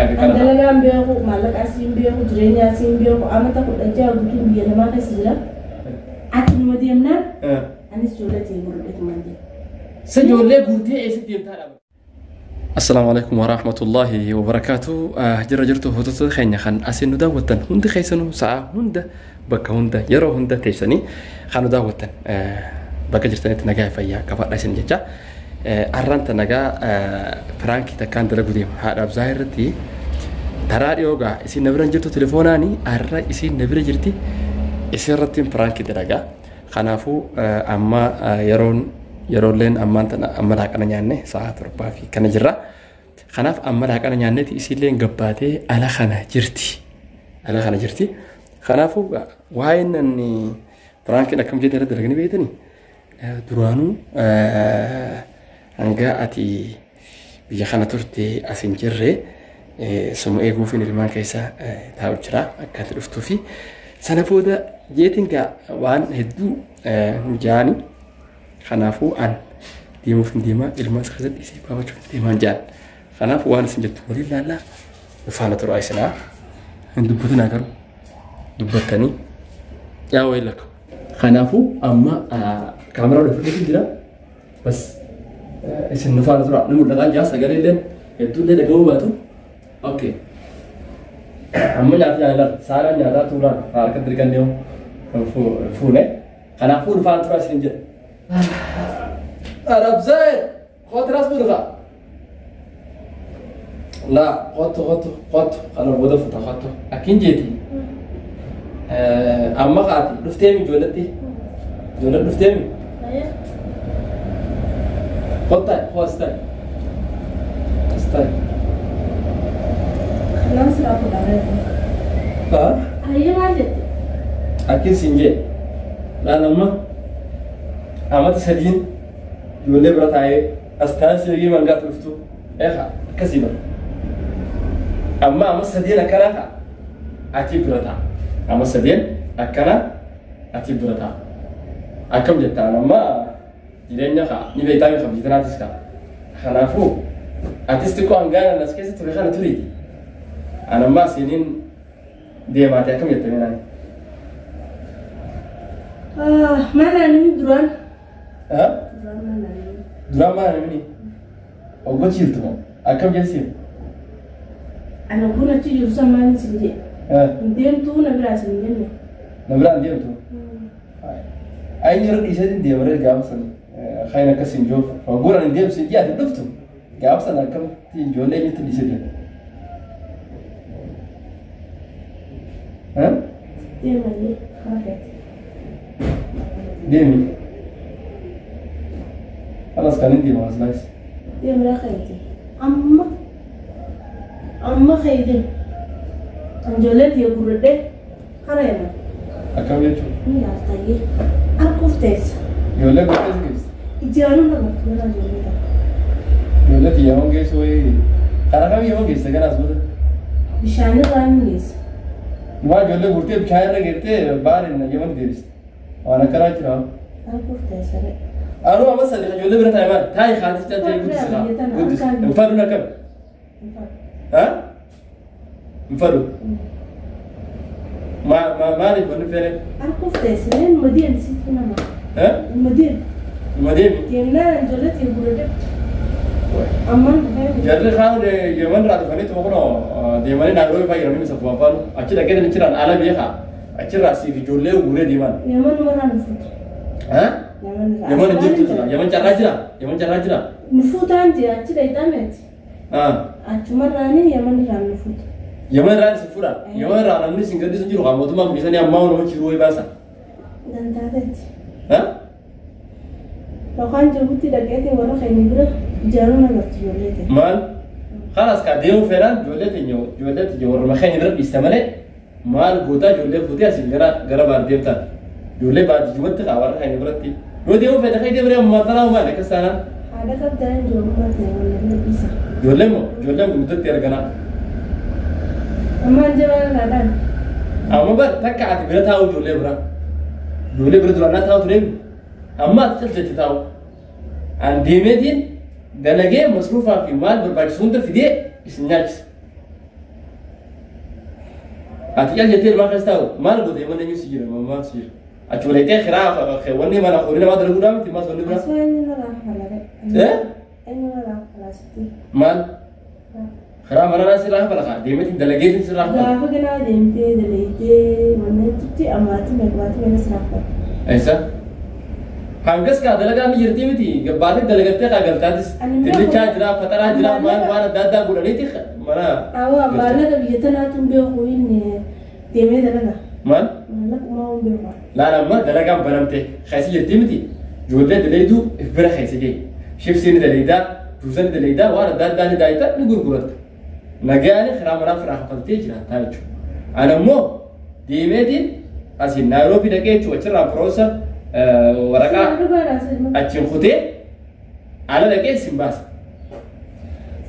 An dalagaan beeku, maallaqa asiin beeku, jireenya asiin beeku, amata 16 guutuun biyya namaa keessa jira. Ati numa deemnaan anis ijoollee ta'e gurguddeetumaan deema. Sa ijoollee guurtee eessa deemtaa dhaaba? Assalaamu alaikum warahmatullahi wabarakaatu. Jira jirtu hordoftoota keenya kan asiin nu daawwattan hundi keessanuu, sa'a hunda, bakka hunda, yeroo hunda teessanii kan nu daawwattan, bakka jirtanitti nagaa fayyaa qabaadha isin jecha. Arraan ta nagaa piraankii takkaan dalaguu deema. Haadha Abzaa irratti taraa dhiyoo gaa isin na bira hin jirtu telefoonaani, arra isin na bira jirti, isin irratti piraankii dalagaa. Kanaafuu amma yeroon yeroolleen ammaan tana amma laaqana nyaanne, sa'a 7 fi kana jirra. Kanaaf amma laaqana nyaanneeti isiilleen gabbaatee ala kana jirti. Ala kana jirti. Kanaafuu waa'een inni piraankiin akkam jedhee irratti dalaganii beektanii, duraanuu hanga ati biyya kana turte as hin jirre suma eeguufin ilmaan keessa taa'u jira akka ati dhuftuu fi sana booda jeetiin gaa waan hedduu jaani. Kanaafuu an deemuuf hin deemaa, ilmaan isa keessatti isii baafachuuf hin deemaan jaan. Kanaaf waan isin jettu waliin laallaa, faana turaa. Isinaa hin dubbatinaa, garuu dubbattanii yaa wayii lakka. Kanaafuu amma kaameraa dhufee jira. Bas isin nu faana turaa, ni mul'ataa jira, sagalee illee hedduu illee dhaga'uu baatu. Okay. Amma nyaata nyaata saanaan nyaataa tuulaan harka dirqannee fuune. Kanaafuu nu faana turaa isin jedha. Arabzair, kootu ras fuudhu kaa. Laa, kootu kootu kootu, kana booda fuuta, kootu. Akkin jeeti. Amma kaati dhufteemi ijoolletti. Ijoolleen dhufteemi. Kottaa, koo as ta'i. As ta'i. Kanaan siraa fuudhamee. Haa? Hayyee, maal jette? Akkin siin jee. Laal, amma amata sadiin ijoollee bira taa'ee as taa'ee si eegee mangaa dhuftu. Eegaa akkasii bara. Amma amma sadeen akkanaa kaa ati bira taa'a. Amma sadeen akkana ati bira taa'a. Akkam jettaan? Amma jireenya kaa ni beektaa mi kabajii tanaatis kaa. Kanaafuu atis xiqqoo hangaan as keessa ture kana turiiti. An amma asiiniin deemaate, akkam jette meenaan? Maal ani duraan? Duraan maal ani? Duraan maal ani? Oggochi jirtu moo? Akkam jeessiif? Ana kun achi jiru san maal isin jedhe? Hin deemtuu na biraa isin hin jenne. Na biraan deemtu? Ayi, yeroo dhiiseetiin deemaree gaafa san kayin akkas hin jiru. Ogguuraan hin deemsu hin dhiyaate dhuftu. Gaafa sana akkamitti ijoollee eenyutti dhiisee deema? Deemallee kaafeeti. Deemi. Alas kan hin deema as laayis. Deemraa keeti. Amma amma keetiin. Ijoollee tiyya gurradhee kara yaman. Akkam jechuun? Ni laaltayyee. Arguuf teessa. Ijoollee gootee si geessa. Ijaanuu namartu gara ijoollee ta'a. Ijoollee tiyya yoon geessu wayii karaa kamii yoon geessa gara as booda? Bishaanirraa ni geessa. Waa ijoollee guurtee bishaan irra geertee baariin yaman deebiste. Waan akkanaa jira. Arguuf teessa. Anuu amma sadi ijoollee bira taa'e maal? Taa'i haati caltee guddisi haa. Guddisi. Hin fadhuun akkam? Ha? Hin fadhu. Maaliif wanni fedhe? Arguuf teessa. Numa deemsitu nama. Ha? Numa deemu. Numa deemi. Deemnaan ijoollee tiyya gurradhee. Ammaan dhufee. Jarri kaan yeman irraa dhufanii tuma kunoo deemanii Naayiroobii fa'aa jiranii misa fuwan faanu achi dhaqee achirraan ala beekaa achirraa siif ijoollee guuree deeman. Yaman warraa nu fuutu. Ha? Yaman irraa. Yaman hin jirtu jira. Yaman carraa jira. Yaman carraa jira. Nu fuutaan jira achi dhayxameeti. Ah. Achumarraanii Yaman irraa nu fuutu. Yaman irraa isin fuudha. Yaman irraa namni isin gadhiisu jiru kan mootummaa bilisanii ammaa nama jiru wayii baasa. Dandaateeti. Ha? Yookaan Jibuutii dhaqeetiin warra keenya bira ijaaruu namarti ijoollee ta'e. Maal? Kanas kaa deemuu fedhaan ijoollee teenya warra keenya bira dhiiste malee maal gootaa ijoollee fuutee asiin gara baar deemtaan? Ijoollee baadiyyumatti kaa warra keenya biratti. Yoo deemuu fedhe kan deemee ammaa tanaa maal akkas taanaan? Haadha qabdaan ijoollummaa ta'e walla bira dhiisa. Ijoollee moo ijoolleen gurguddatti arganaa. Ammaan jabaa irraadhaan. Amma bar takka ati bira taa'u ijoollee bira. Ijoollee bira duraan taa'u tureemi. Amma ati caljetti taa'u. An deemeetiin dalagee masruufaa fi maal barbaachisu hunda fidee isin nyaachisa. Ati cal jettee ilmaan keessa taa'u maal goote mana eenyu si jira maal si jira. Achi walitti kiraa wanni mana horii namaa dalaguudhaa miti maas wanni biraa. Osoo eenyu narraa kafalare. Eh? Eenyu narraa kafalaa sitti. Maal? Karaa manaa sirraa kafala kaa deemeetiin dalageetiin sirraa kafala. Gaafa ganaa deemtee dalaydee manneen tutti ammaatii meeqaatii meeqa sirraa kafala. Eessa? Hangas kaa dalagaa ni jirtii miti gabbaatee dalagattee kaa galtaatis Ani immoo- dinnichaa jira fataraa jira maal waan adda addaa godhaniiti mana. Awwa maallaqa biyya tanaatu hin beeku inni deemee dalaga. Maal? Maallaqumaa hin beeku. Laal amma dalagaan banamte keessa jirtii miti ijoollee dalayduu if bira keessa jee shibsii ni dalaydaa juusa ni dalaydaa waan adda addaa ni daayita ni gurguratta. Nagaan karaa manaa firaa kafaltee jiraataa jechuudha. Ani ammoo deemeetiin asiin Naayiroobii dhaqee jechuudha achirraa piroosa waraqaa Sirraa dhugaadhaa sirma. achiin kutee ala dhaqee sin baasa.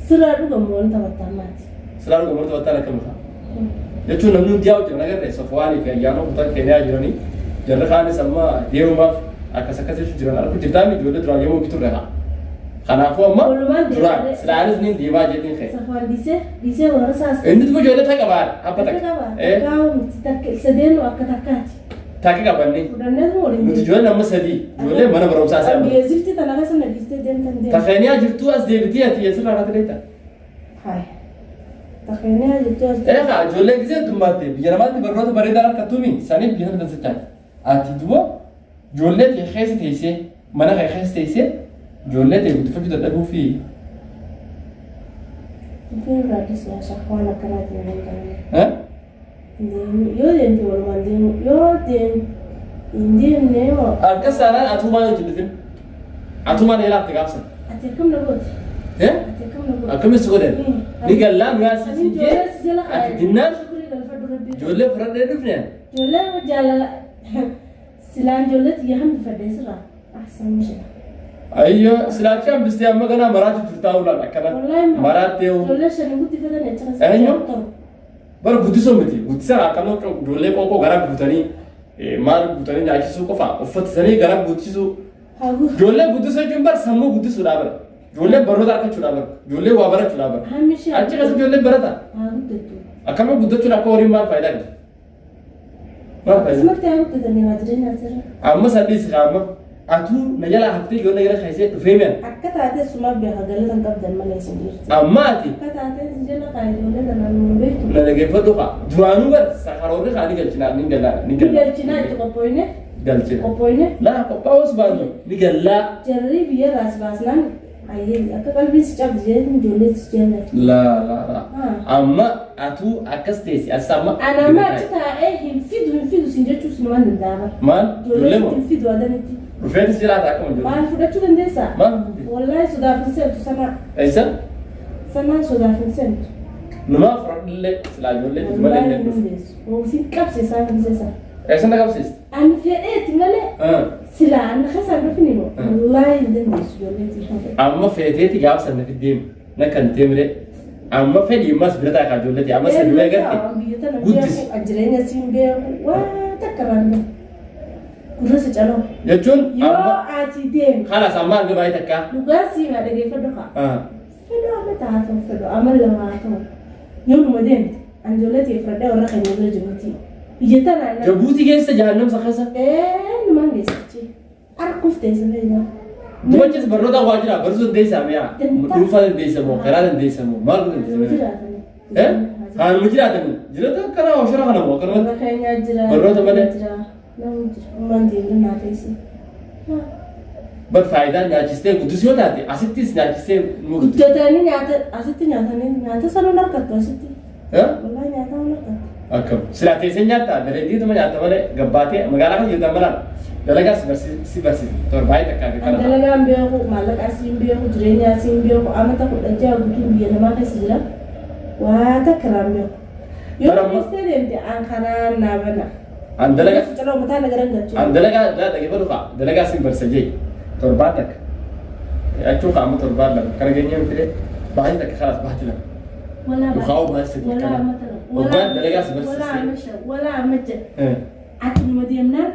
Sirraa dhugamu wanta taphattaa maati. Silaa dhuga morta battaan akkam ta'a. Jechuun namni hundi yaa'u jiran agarre Sofowaanii fi ayyaanoo kutaa Keeniyaa jiranii jarri kaanis amma deemumaaf akkas akkas jechuun jiran argu jirtaa miti ijoollee duraan yommuu bitu irra. Kanaafuu amma Walumaan duraan deemee- silaanis ni deemaa jedheen ka'e. Safaan dhiisee dhiisee warra isaas. Inni tufu ijoollee takka baadha abba Takka takka. qaba. Eh, Takkaa miti takka sadeenu akka takkaati. Takka qabanne. Fudhanneetuma waliin Nuti ijoollee amma sadii ijoollee mana barumsaa isaa amma. Biyya zifti tana keessa na dhiistee deemtan deemta. Ta Keeniyaa jirtuu as deebitii ati asirraa irratti deemta. Hayi. Takkeeniyaa jirtuu as. Eegaa ijoollee gisee dummatte biyya namaatti barnoota bareedaa harkattuumi saniif biyya sana dansichaati. Ati duba ijoollee ta'e keessa teessee mana kee keessa teessee ijoollee ta'e guddifachuu dadhabuu fi Dubbiin irraa dhiisee waan akkanaatiin hin danda'amne. eh? Yoo deemte walumaan deemu yoo deem hin deemne yoo Akkas taanaan atuu maal hojii dhufin? Atuu maal eelaafte gaafsan? ati akkam na goote? Eh? Ati akkam na goote? Akkamis si godhan? Ni gallaa nu Ani yaasisi jee ijoollee si jala ati dinnaan Shukurii galfadhu rabbii. ijoollee fudhadhee dhufne. Ijoollee jaalala silaan ijoollee xiyya hambifadhee sirraa ahsan mishira. Ayyo silaachi hambistee amma ganaa maraatu jirtaa ulaan akkana Wallaahi maraattee Ijoollee shanii guddifatan jecha Eenyu? Bara guddisoo miti guddisa akkana ijoollee qoonqoo gara guutanii maal guutanii nyaachisuu qofa uffatisanii gara guddisuu Haa ijoollee guddisuu jechuun bar sammuu guddisuudhaa bara ijoollee barnoota argachuudhaa bara ijoollee waa barachuudhaa bara Hamishi achi keessa ijoollee barata haa guddattu. akkama guddachuun akka horiin maal faayidaa qaba maal faayidaa Akkasumatti haa guddatanii waa jireenya asirra. amma sadii amma atuu na jala haftee ijoollee gara keessee dhufee mi'a Akka taatee sumaaf beeka galata hin qabdan malee isin jirti. amma ati Akka taatee si jala kaa'e ijoollee tanaan nu beektu. na dhageeffadhu kaa duraanuu bar sakaroorri kaa ni galchinaa ni galaa ni Ni galaa galchinaa itti qophooyne galchina qophooyne laa qophaa'us baanu ni gallaa jarri biyya raas baasnaan ayyee akka qalbiin si cabdi jedhee ijoollee si jaalladha. laa laa laa Haa. amma atuu akkas teessi as amma Ana amma achi taa'ee hin fidu hin fidu sin jechuus numaan danda'ama. maal ijoollee Ijoollee moo hin fidu adanitti. dhufeetis jiraata akkuma ijoollee Maal fudhachuu dandeessaa? maal Wallaahi sodaaf hin seentu sanaa. eessa Sanaan sodaaf hin seentu. numaa fudhadhullee silaa ijoollee fidu malee Wallaahi hin hin dhufu dandeessu. Oomishni qabsiisaa qabsiisaa. eessa na qabsiiste Ani fedheeti malee silaa ani keessaan dhufni moo wallaahi hin dandeessu ijoollee tiifaa. amma feeteeti gaafa sana fiddeemu na kan teemire amma fedhii ammas bira taa'aa ijoollee ta'e amma sadi mee garte guddisi. Jireenya siin beeku waa takka irraan beeku. Gurra si caloo. Jechuun Yoo amma ati deemu haala amma hanga baay'ee takkaa. dhugaa siimaa dhageeffadhu haa. Fedhoo amma taa ta'u fedhoo amma lama haa ta'u yoo numa deemte ani ijoollee ta'e fudhadhee warra keenya bira jiruuti. Biyya tanaan Jabuutii keessa jahannamsa keessa. Numaan geessichi arkuuf teessa fayyada. Dubbachis barnoota waa jira barsiisuu dandeessaa mi'a. Dhuunfaa dandeessa moo karaa dandeessa moo maal dandeessa mi'a? Eh? Haanuma jiraatanii jiraata karaa oshara kana moo akkanumatti. Warra keenyaa jira. Barnoota malee. Jira. Namni jira. Ummaan deemee naa teesse. Bar faayidaan nyaachistee guddisuu yoo taate asittis nyaachistee nu guddisa. Guddatanii nyaata asitti nyaatanii nyaata sana hin argattu asitti. Eh? Wallaahi nyaata hin argattu. Akkam. Silaa teessee nyaatta dalagiituma nyaatta malee gabbaatee magaalaa kan jirtan malaan dalagaa si barsiisa. Torbaayee takkaa fi An kana. dalagaan beeku, maallaqa asii hin beeku, jireenya asii hin beeku, amata 16 guutuun biyya namaa keessa jira. Waa takka irraa hin beeku. Yoo Bara amma- dhiistee deemte an kanaan naa bana. An dalagaa Caloo mataa na garan galchu. An dalagaa dhageeffatu kaa dalagaa si barsiisa jee torbaan takka. Achuu kaa amma torbaan lama kana geenyee miti baay'ee takka kalaas baati lama. Walaa Dukaa'uu baay'ee sadii Walaa kana. amma tana. Waggaan dalagaa si barsiisa. Walaa amma shan. Walaa amma ja'a. Ati numa deemnaan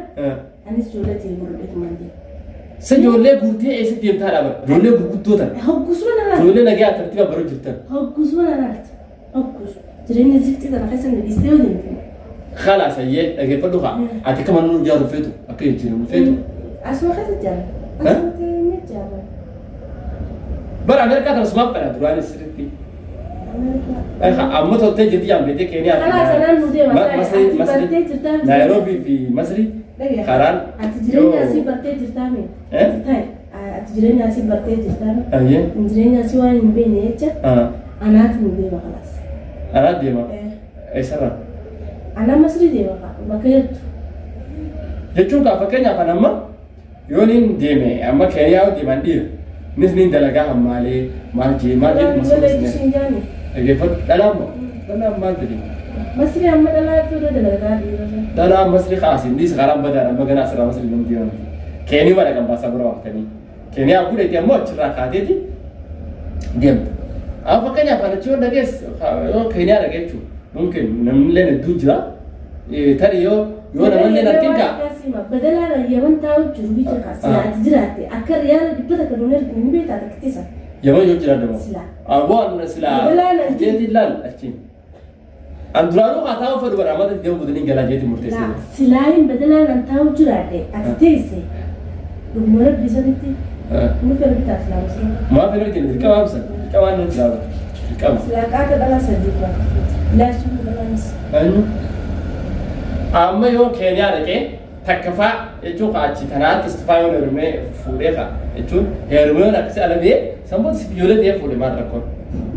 anis ijoollee ta'e godhadheetumaan deema. Sa ijoollee guurtee eessatti deemtaa dhaaba? Ijoollee gurguddoo tana. Hoggasuma na laata. Ijoollee nagaa tartiiba baruu jirtan. Hoggasuma na laata. Hoggasuma. Jireenya ziftii tana keessa na dhiistee yoo deemte. Khalaas ayyee dhaggeeffadhu haa. Ati akka mana nu ijaaru feetu akka jijjiiramu feetu. Asuma keessa ijaara. Asuma ta'ee ijaara. Bara Ameerikaa tan sumaaf fedha duraanis sirriitti. Ameerikaa. Amma toltee jirti jaan beetee Keeniyaa fi Kalaas anaan nu deema. Masrii Ati bartee jirtaa miti? Naayiroobii fi Masrii karaan Ati jireenya asii bartee jirtaa miti? Eh? Ta'i. Ati jireenya asii bartee jirtaa miti? Ayyee. Jireenya asii waan hin beekne jecha anaatu nu deema kalaas. Anaa deema. Eessarraa? Anaa Masrii deema bakka jirtu. Jechuun kaa fakkeenyaaf an amma yoo niin deeme amma Keeniyaa yoo deeman dhiira. Innis niin dalagaa hammaalee maal jee maal jee Dhalaa masrii isheen jaani. Dhaggeeffadhu dhalaa immoo dhalaa maal jedhee Masrii amma dhalaa fuula dalagaa dhiira. dhalaa masrii kaasiin dhiis karaan badaadha amma ganaa asirraa masrii namni deeman. Keeniyaa bara kan baasaa bira waqtanii. Keeniyaa guddeetti ammoo achirraa kaateeti deemta. Amma fakkeenyaaf an achi yoo dhagees yoo Keeniyaa dhagee jechuudha. Mumkin namni illee hedduu jira. Tarii yoo yoo namallee argin kaa Badalaan yaman taa'u jiru biyya kaasila ati jiraatte akka riyaala 100 nuun erginu ni beektaa takkitisa. Yaman yoo jira damo. Silaa. Awwaan silaa. Badalaan argin. Jeetiin laal achiin. An duraanuu haa taa'u fedhu bara amata deemu budanii galaa jeetiin murteessee. Silaayin badalaan an taa'u jiraadhe ati teesse dhuguma rabbi sanitti nu fedha bitaa silaa musliima. Maaf hin argine dirqama amsa dirqama inni jiraata dirqama. Silaa qaata dhalaa sadii kuraa laashin dhalaanis. Eenyu? Amma yoo Keeniyaa dhaqee takka faa jechuun kaa achi tanaatti istifaa yoo heerumee fuudhee kaa jechuun heerumee yoon akkasii ala biyee sammuun si ijoollee ta'ee fuudhe maal rakkoon.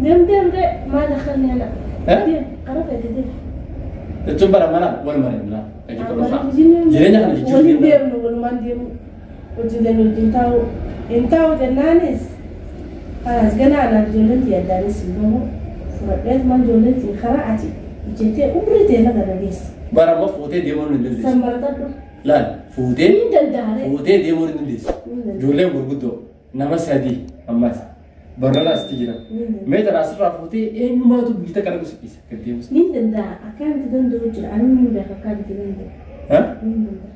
Deem deem de maal akkanni ana. Eh? Deem karaa fedhe deem. Jechuun bara mana wal mareenna. Jireenya kana jijjiiruu Waliin deemna. deemnu walumaan deemu hojii deemu wajjin taa'u hin taa'u jennaanis kanas gana anaaf ijoolleen tiyya addaanis hin bahu fudhadheetumaan ijoolleen tiyya karaa ati ijjettee umrii ta'e laga dhageessa. Bara amma fuutee deemuu hin dandeessu. San baratadhu. Laal fuutee Ni danda'are. fuutee deemuu hin dandeessu. Ni danda'a. Ijoolleen gurguddoo nama sadii ammas barnoota asitti jira. Ni danda'a. Mee tana asirraa fuutee eenyumaatu biyya kana gosa dhiisa gad deemuus. Ni danda'a. Akkaan itti danda'u jira. Ani ni beeka akkaan itti danda'u. Ni danda'a.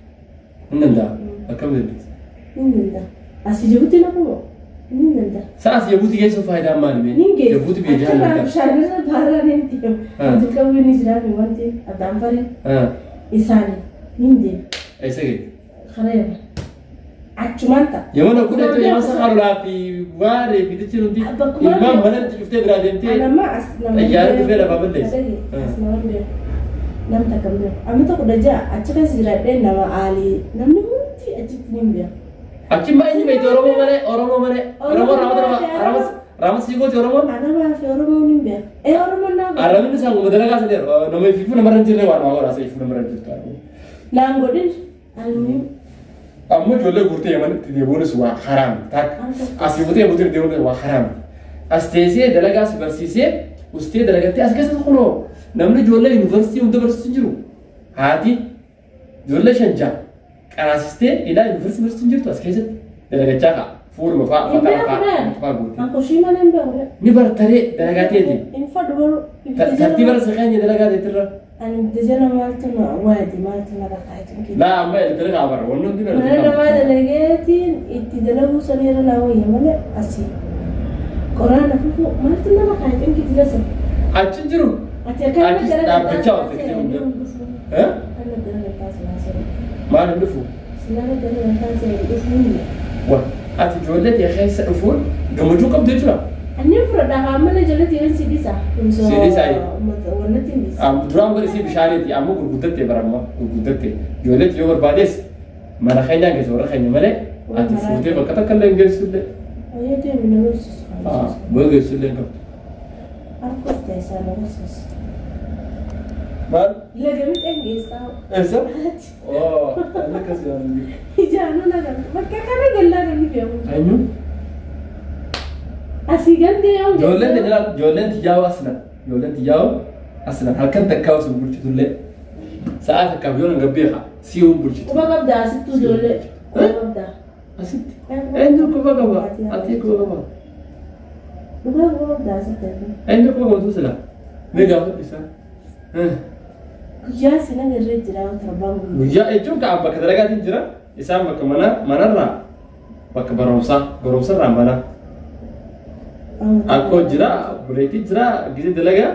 Hin danda'a. Akkam dandeessa? Ni danda'a. As Jibuuti na kuma. Ni danda'a. Sa'as Jabuuti geessuuf faayidaan maali mee? Ni geessa. Jabuuti biyya Achirraa jaalladha. bishaanirra baaraan hin deemu. Abdulqawwi ni jira mi wanti addaan faree. Isaanii ni deema. Eessa geesse? Karaa yaman. Achumaan ta'a. Yaman akkuma jechuun yaman saxarulaa fi waaree fi jechuun hundi Bakkuma ilmaan mana itti cuftee biraa deemtee Anamma as nama xayyaara dhufee lafaa balleessa. As nama hin beeku. Nam takka hin beeku. Amma tokko daja achi keessa jiraadhee nama aalii namni hundi achitti ni beeku. Achi maa inni beekte Oromoo malee Oromoo malee Oromoo Raamata Raamata Siikooti Oromoon Arabaa fi Oromoon hin beeku. Ee Oromoon naa beeku. Arabni isaan guma dalagaa sana nama ifuu namarra hin jirre waan waa waraasa ifuu namarra hin jirtu. Naan godhin almuhiim. Amma ijoollee guurtee Yamanitti deebi'uunis waa haraam takka. Asii buutee Jabuutii deebi'uunis waa haraam. As teessee dalagaa si barsiisee ustee dalagattee as keessatti kunoo namni ijoollee yuunivarsiitii hunda barsiisu hin jiru. Haati ijoollee 5 6 qaraasistee ilaa yuunivarsiitii barsiisu hin jirtu as keessatti dalagachaa ka'a. Fuuluma fa'a Hin fataa beeku fa'a dha. fa'a goote. An koshii malee hin beeku dha. Ni bartaree dalagaa teeti. Hin fadhu garuu. Tartiiba irra siqeenya dalagaa teetirra. Ani ibda maaltu na waadi maaltu na rakkaatu. Laa amma dalagaa barra wanni hundi Mana namaa dalageetiin itti dalaguu saniirra naa wayya malee asii. Qoraan afuufu maaltu nama kaayatu inki dilasa. Achi hin jiru. Ati akkana Achis gara dhaabbachaa oolte jechuudha. Kana gara galtaa silaa seera. Maal hin dhufu? Silaa gara galtaa seera dhufu hin Wa ati ijoollee ta'e keessa dhufuun gammachuu qabdu jechuudha. Ani fudhadhaa haa malee ijoollee ta'e si dhisa. Si dhisaa? Wallatti hin dhisa. Duraan bari isii bishaaniiti amma gurguddatte bara amma gurguddatte ijoollee yoo barbaades mana keenyaa keessa warra keenya malee ati fuutee bakka takka illee hin geessu illee. Ayyee deemi na barsiisu. Bakka geessu illee hin qabdu. Harkoof ta'e na barsiisu. Maal? Laga mixeen geessaa. Eessa? Oo, akkas yaadni. Ijaanuu na galta. Bakka kana gallaa namni beeku. Eenyu? Asii gandee yoo Ijoolleen tijaa ijoolleen tijaawu aslan ijoolleen tijaawu aslan halkan takkaa osoo bulchitu illee sa'a takkaaf yoo nan beeka si yoo bulchitu. Quba qabdaa asittuu ijoollee. Quba qabdaa. Asitti. Eenyu quba qaba? Ati quba qaba. Dhugaa quba qabdaa asitti. Eenyu quba qabatu sila? Mee gaafadhu isaa. Guyyaa si nagarree jira torbaan guyyaa. Guyyaa jechuun ka bakka dalagaatiin jira isaan bakka mana manarraa bakka barumsaa barumsarraa mana. Akkoo jira buleetii jira gisee dalagaa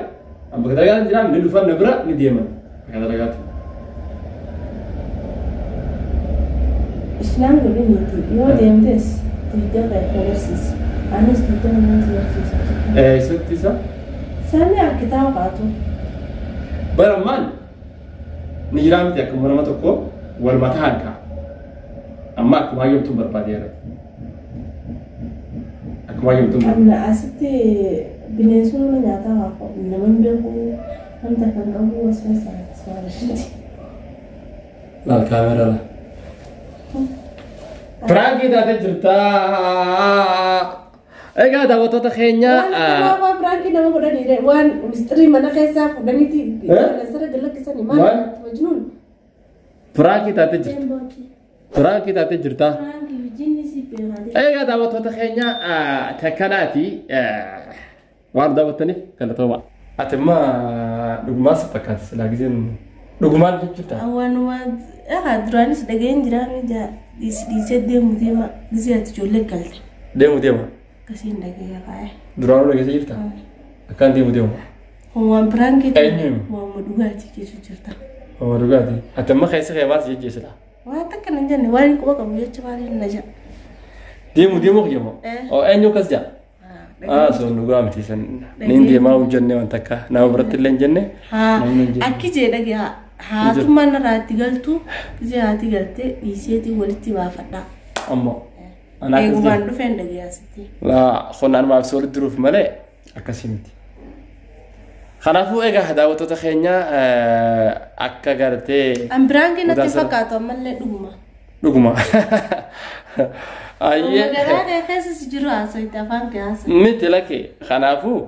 bakka dalagaatiin jira ni dhufan na bira ni deeman bakka dalagaatti. Naan godhiniiti yoo deemtes dugda kee agarsiisi. Anis dugda kanaan si barsiisa. Eessatti isa? Sani harkitaa qaatu. Bara maal? Ni jiraa miti akkuma nama tokko wal mataa hanqaa. Amma akkuma hayyamtuun barbaadeera. Akkuma hayyamtuun barbaade. Amna asitti bineensonni nyaataa waa nama hin beeku wanta kan qabu as keessaa soorati. Laal kaameraa laal. Piraankii taatee jirta. Egaa daawwattoota keenya. Waan waan piraankii nama godhanii waan mistirii mana keessaa fudhaniiti sirra galakkisanii maal majnuun. Piraankii taatee jirta. Piraankii taatee jirta. Piraankii wajjin si beekaa. Egaa daawwattoota keenya takkanaati waan daawwattaniif galatooma. Ati immoo dhugumaan si fakkaata silaa giseen dhugumaan jechuudha. Waanuma duraanis dhageen jiraame dhiisee deemu deema gisee ati ijoollee galte. Deemu deema. Akkasiin dhagee kaa'e. Duraanuu dhageessee jirta? Akkaan deemu deemu. Waan piraankii Eenyu? Waanuma dhugaatii keessa jirta. Waanuma dhugaatii. Ati amma keessa kee maal si jejjeessidha? Waan takka nan jenne waan quba qabu jecha maaliin na jedha. Deemu deemu kiyyamoo? Eenyu akkas jedha? Sun dhugaa miti san. Niin deemaa hin jenne waan takka nama biratti illee hin jenne. Akki jee dhagee haatummaan irraa itti galtu gisee haati galtee dhiiseetii walitti baafadha. Ammoo. Eegumaan dhufeen dhagee asitti. Laa kun anumaaf si walitti duruuf malee akkasii miti. Kanaafuu egaa daawwattoota keenya akka gartee. An biraankii natti fakkaatu ammallee dhuguma. Dhuguma. Garaa kee keessa si jiru haasawite afaan kee haasawite. Miti lakke kanaafuu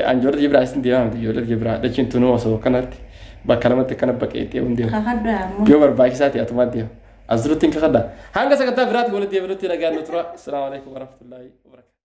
an ijoollee jibiraa isin deemaa miti ijoollee jibiraa dachiin tunuu osoo kanatti bakka lamatti akkana baqeettee hundi deema. Kakadhaa ammoo. Yoo barbaachisaa ta'e atumaan deema. As duratti hin kakadhaa. Hanga sagantaa biraatti walitti deebinutti nagaan nu tura. Assalaamu alaikum warahmatullaahi wabarakatuh.